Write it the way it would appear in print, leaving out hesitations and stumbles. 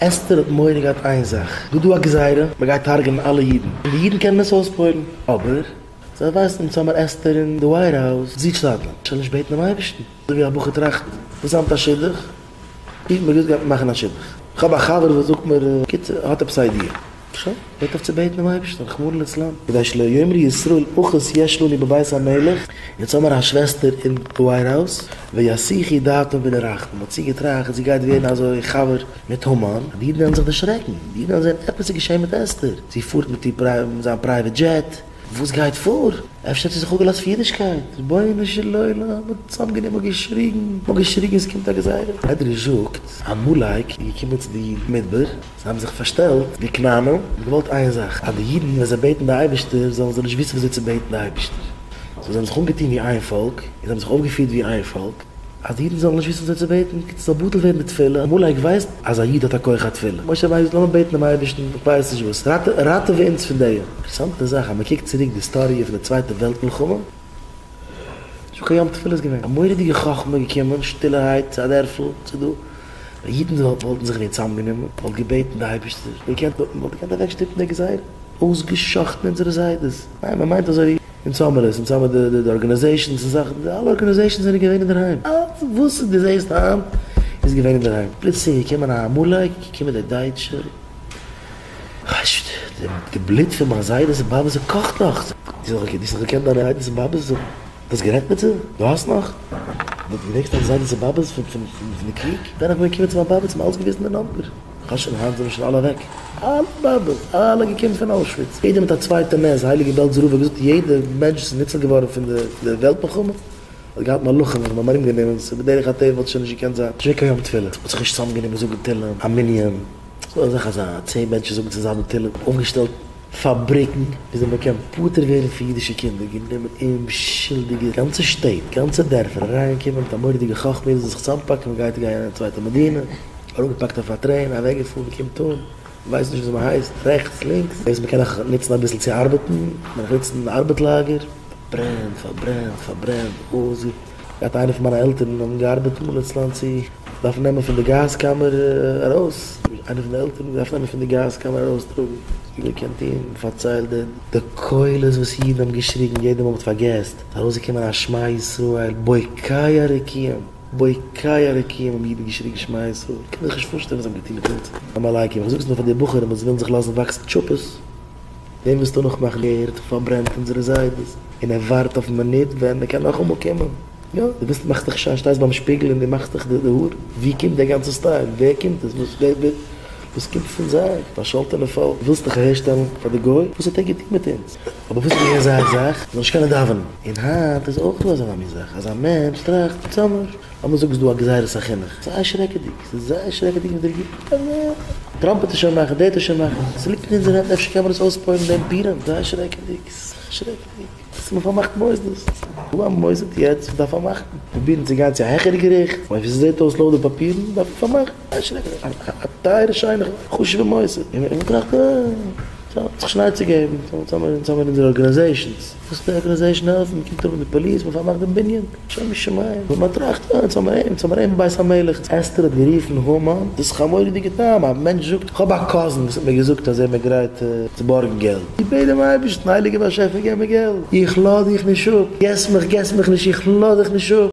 אסתר האט מורא געהאט איין זאך, דא דא א גזירה, מען גייט הרג'נען אלע אידן, און די אידן קענען עס אויספועל'ן, אבער זיי ווייסן אונז האמער אסתר אין די ווייט האוז, זי שתדל'ן, שוין נישט בעטן דעם אייבערשטן, אזוי ווי א בחור טראכט, וואס זיין מיט א שידוך, רופט מיר גוט גייט מען מאכן א שידוך, איך האב א חבר וואס זאגט מיר, קיצור ער האט עפעס א idea, שוין, הערט אויף צו בעטן דעם אייבערשטן, רחמנא לצלן, כדי שלא יאמרו ישראל אחות יש לנו בבית המלך, יעצט האמער א שוועסטער אין די ווייט האוז, ויסיחו דעתם בלא רחמים, האט זי געטראכט זי גייט ווערן אזוי חבר מיט המן, די אידן וועלן זיך דערשרעקן, די אידן וועלן זען עפעס איז געשען מיט אסתר, זי פארט מיט איר זיין private jet, וואס גייט פאר? אפשר האט זי זיך אפגעלאזט פון אידישקייט? רבונו של עולם, מען האט צוזאמגענומען געשריגן, מען האט געשריגן עס קומט א גזירה. מדרש זאגט, עמלק איז געקומען צו די אידן מדבר, זיי האבן זיך פארשטעלט ווי כנענים, און געוואלט איין זאך, אז די אידן ווען זיי בעטן די אייבערשטער זאלן זיי נישט וויסן ווי אזוי צו בעטן די אייבערשטער. so זיי האבן זיך אנגעטון ווי איין פאלק, און זיי האבן זיך אויפגעפירט ווי איין פאלק, אז די אידן זאלן נישט וויסן וויאזוי צו בעטן, ס'זאל בטל ווערן די תפילה, עמלק ווייסט אז א איד האט א כח התפילה, משה רבינו זאגט לאמיר בעטן דעם אייבערשטן, איך ווייס נישט וואס, ראטעווע אונז פון די. אינטערעסאנטע זאך אז מען קוקט צוריק די היסטאריע פון די צווייטע וועלט מלחמה, נישטא קיין יום תפילה איז געווען א מורא'דיגע חכמה געקומען שטילערהייט צו א דערפל צו דא, ווען אידן וואלטן זיך ווען צוזאמגענומען, וואלט געבעטן די אייבערשטער, וואלט געקענט אוועקשטופן די גזירה, אויסגע'שחט'ן אונזערע זיידעס, ניין מען מיינט אזוי ווי. אונז האמער עס, אונז האמער די די organizations און זאכן, די אלע organizations זענען געווען אינדערהיים, אלץ וואס דו זעסט היינט איז געווען אינדערהיים, פלוצלינג געקומען א עמלק, געקומען די דייטשע, כ'ווייס נישט, די בלוט פון מיין זיידעס און באבעס קאכט נאך, דו האסט נאך געקענט דיינע זיידעס און באבעס? דו האסט גערעדט מיט זיי? דו האסט נאך? דו געדענקסט דיינע זיידעס און באבעס פון די קריג? ווען איך בין געקומען צו מיין באבע האט זי מיר אלץ געוויזן די number. כ'האב שוין היינט זענען שוין אלע אוועק, אלע באבעס, אלע געקומען פון אוישוויץ, יעדער מיט א צווייטע נס, הייליגע בעלזער רב האט געזאגט יעדע מענטש וואס איז ניצול געווארן פון די וועלט מלחמה האט געהאט מלאכים וואס האבן אים ארום גענומען, ס'איז בדרך הטבע וואלט שוין נישט געקענט זיין, נישט געווען קיין יום תפילה, מ'האט זיך נישט צוזאם גענומען זאגן תהלים, א מנין, ס'איז דא אזאך אזא צען מענטשן זאגן צוזאמען תהלים, אויפגעשטעלט פאבריקן וויאזוי מען קען פטור ווערן פון אידישע קינדער, גענומען אומשולדיגע גאנצע שטעט, גאנצע דערפער, אריינגעקומען מיט א מורא'דיגע חכמה יעדער זאל זיך צוזאמפאקן מען גייט גיין אין א צווייטע מדינה. אראפגעפאקט אויף א train, אוועקגעפארן, קומט אן, מ'ווייסט נישט וויאזוי מ'הייסט, רעכטס, לינקס, דאס מ'קען נאך נוצן אביסל צו ארבעטן, מ'קען נאך נוצן אין ארבעט לאגער, פארברענט, פארברענט, פארברענט, אויס, געהאט איינער פון מיינע עלטערן האבן געארבעט אין ארץ צו דארפן נעמען פון די גאז קאמער ארויס, איינער פון די עלטערן געדארפט נעמען פון די גאז קאמער ארויס טראגן, ווי מ'קען טון, מ'פארציילט די די קולות וואס אידן האבן געשריגן יעדע מאל מ'האט פארגעסט, איז ארויסגעקומען א שמע ישראל בוקע רקיעים. בוקע רקיעים האבן אידן געשריגן שמע ישראל, איך קען זיך נישט פארשטעלן וואס זיי האבן געטון מיט אונז עמלקים, איך זאג עס נאר פאר די בחורים וואס ווילן זיך לאזן וואקסן טשופעס, דעם ווילסטו נאכמאכן, ער האט פארברענט אונזערע זיידעס, און ער ווארט אויפן מינוט ווען ער קען נאכאמאל קומען, יא, דו ביסט מאכסט דיך שיין, שטייסט ביים שפיגל און דו מאכסט דיך די האר, ווי קומט די גאנצע style, ווער קומט עס, וואס, ווער, ווער, וואס קומט פון זיי, פארשאלטענע פאלק, ווילסט דיך אהערשטעלן פאר די גוי, וואס האט ער געטון מיט אונז? אבער וואס איז געווען זייער זאך? זאל נישט קענען דאווענען. און היינט איז אויך דא אזא מין זאך אז א מענטש טראכט, צאמער, לאמיר זאגן ס'איז דא א גזירת החינוך, זייער שרעקעדיג, ס'איז זייער שרעקעדיג מיט די רעגירונג, טראמפ וועט עס שוין מאכן, דער וועט עס שוין מאכן, ס'ליגט אין אונזערע הענט, אפשר קען מען עס אויספועל'ן דעם פורים, זייער שרעקעדיג, זייער שרעקעדיג, ס'איז מ'פארמאכט מוסדות, ס'איז דא א מוסד יעצט וואס דארף פארמאכן, פרובירן צו גיין צו א העכערע געריכט, אויב ס'זעט אויס לויט די פאפירן דארף מען פארמאכן, זייער שרעקעדיג, א טייערע שיינע חשוב'ע מוסד, און מ'טראכט אה, ס'האט זיך שוין עצה געגעבן, אונז האמיר אונזערע organizations. וואס די organization העלפן, מען קומט אן מיט די פאליס, מען פארמאכט דעם בנין, שומו שמים, און מען טראכט, אה, אונז האמיר אים, אונז האמיר אים בבית המלך. אסתר האט גערופן המן, דאס איז א מורא'דיגע טעם, א מענטש זאגט, איך האב א cousin וואס האט מיר געזאגט אז ער איז מיר גרייט צו בארגן געלט, איך בעט דעם אייבערשטן, הייליגער באשעפער געב מיר געלט, איך לאז דיך נישט אפ, געס מיך, געס מיך נישט, איך לאז דיך נישט אפ.